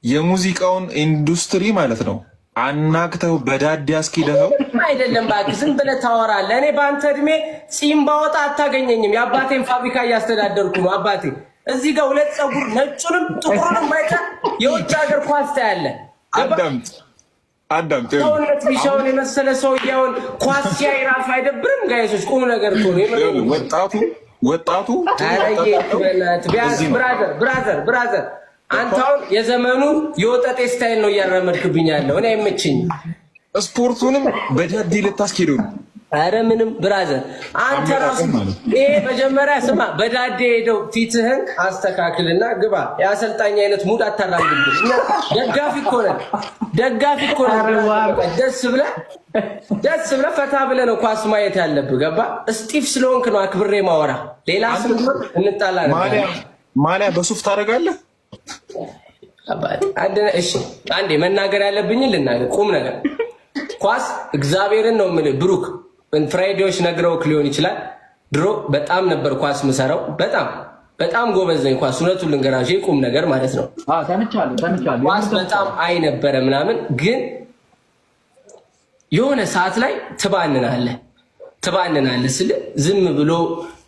የሙዚቃውን ኢንዱስትሪ ማለት ነው አናግተው በዳዴ አስኪደኸው። አይደለም እባክህ፣ ዝም ብለህ ታወራለህ። እኔ በአንተ እድሜ ፂም ባወጣ አታገኘኝም። የአባቴን ፋብሪካ እያስተዳደርኩ ነው። አባቴ እዚህ ጋር ሁለት ፀጉር ነጩንም ጥቁሩንም አይተህ የውጭ ሀገር ኳስ ታያለህ። አዳምጥ አዳምጥ። ሰውነት ቢሻውን የመሰለ ሰውዬውን ኳስ ሲያይ ራሱ አይደብርም? Guys ኦች፣ ቁም ነገር እኮ ነው። ወጣቱ ወጣቱ ቢያንስ brother, brother, brother፣ አንተ አሁን የዘመኑ የወጠጤ style ነው እያራመድክብኝ ያለው። እኔ አይመቸኝም። ስፖርቱንም በዳዴ ልታስኬደው ነው። አረ ምንም brother፣ አንተ ራሱ ይሄ መጀመሪያ ስማ፣ በዳዴ ሄደው ፊትህን አስተካክልና ግባ። የአሰልጣኝ አይነት mood አታራምድብን። እኛ ደጋፊ እኮ ነን፣ ደጋፊ እኮ ነን። ደስ ብለህ ደስ ብለህ ፈታ ብለህ ነው ኳስ ማየት ያለብህ። ገባ? እስጢፍ ስለሆንክ ነው አክብሬ ማወራ። ሌላ ስም እንጣላ ነበር። ማሊያ በሱፍ ታደርጋለህ? እሺ አንዴ መናገር ያለብኝን ልናገር። ቁም ነገር ኳስ እግዚአብሔርን ነው የምልህ ብሩክ፣ ፍራይዴዎች ነግረውክ ሊሆን ይችላል። ድሮ በጣም ነበር ኳስ ምሰራው። በጣም በጣም ጎበዝ ነኝ ኳስ። እውነቱን ልንገራችሁ ቁም ነገር ማለት ነው። ኳስ በጣም አይ ነበረ ምናምን፣ ግን የሆነ ሰዓት ላይ ትባንናለህ ትባንናለህ ስል ዝም ብሎ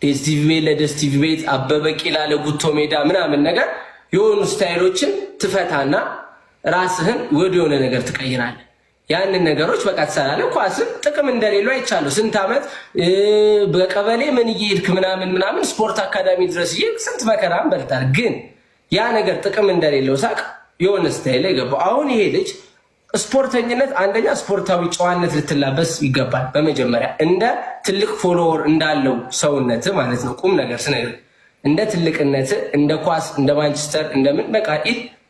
ዴስቲቪ ቤት ለዴስቲቪ ቤት፣ አበበ ቂላ ለጉቶ ሜዳ ምናምን ነገር የሆኑ style ኦችን ትፈታና ራስህን ወደ የሆነ ነገር ትቀይራለህ። ያንን ነገሮች በቃ ትሰራለህ። ኳስም ጥቅም እንደሌለው አይቻለሁ። ስንት ዓመት በቀበሌ ምን እየሄድክ ምናምን ምናምን ስፖርት አካዳሚ ድረስ እየሄድክ ስንት መከራን በልታል። ግን ያ ነገር ጥቅም እንደሌለው ሳቅ የሆነ style ላይ ገባው። አሁን ይሄ ልጅ ስፖርተኝነት አንደኛ ስፖርታዊ ጨዋነት ልትላበስ ይገባል። በመጀመሪያ እንደ ትልቅ follower እንዳለው ሰውነት ማለት ነው። ቁም ነገር ስነግርህ እንደ ትልቅነት፣ እንደ ኳስ፣ እንደ ማንቸስተር፣ እንደምን በቃ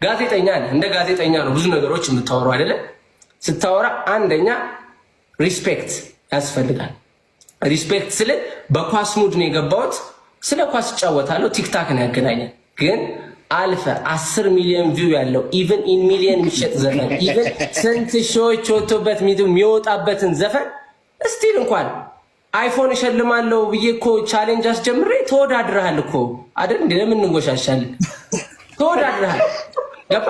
ጋዜጠኛ ነህ። እንደ ጋዜጠኛ ነው ብዙ ነገሮች የምታወሩ አይደለ? ስታወራ አንደኛ respect ያስፈልጋል። Respect ስል በኳስ mood ነው የገባሁት። ስለ ኳስ እጫወታለሁ። ቲክታክ ነው ያገናኛል። ግን አልፈ 10 ሚሊዮን view ያለው፣ even in ሚሊዮን የሚሸጥ ዘፈን፣ even ስንት ሺዎች ወጥቶበት የሚወጣበትን ዘፈን still እንኳን አይፎን እሸልማለሁ ብዬ እኮ challenge አስጀምሬ ተወዳድረሃል እኮ አይደል? እንደ ለምን እንወሻሻለን? ተወዳድረሃል። ገባ?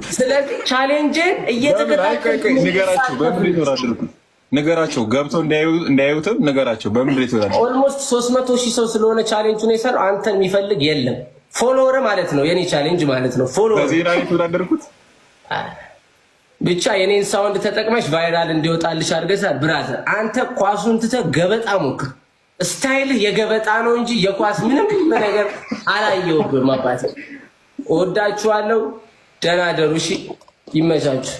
ስለዚህ challenge ን እየተከታተልክ ንገራቸው። በምን የተወዳደርኩት ንገራቸው። ገብተው እንዳያዩትም ንገራቸው። በምን የተወዳደርኩት? Almost 300,000 ሰው ስለሆነ challenge ኡን የሰራው አንተን የሚፈልግ የለም። Follower ማለት ነው የኔ challenge ማለት ነው። Follower በዜና የተወዳደርኩት። ብቻ የኔን sound ተጠቅመሽ viral እንዲወጣልሽ አድርገሻል። Brother፣ አንተ ኳሱን ትተህ ገበጣ ሞክር። Style ህ የገበጣ ነው እንጂ የኳስ ምንም ነገር አላየሁብህም። አባቴ እወዳችኋለሁ። ደህና ደሩ። እሺ፣ ይመቻችሁ።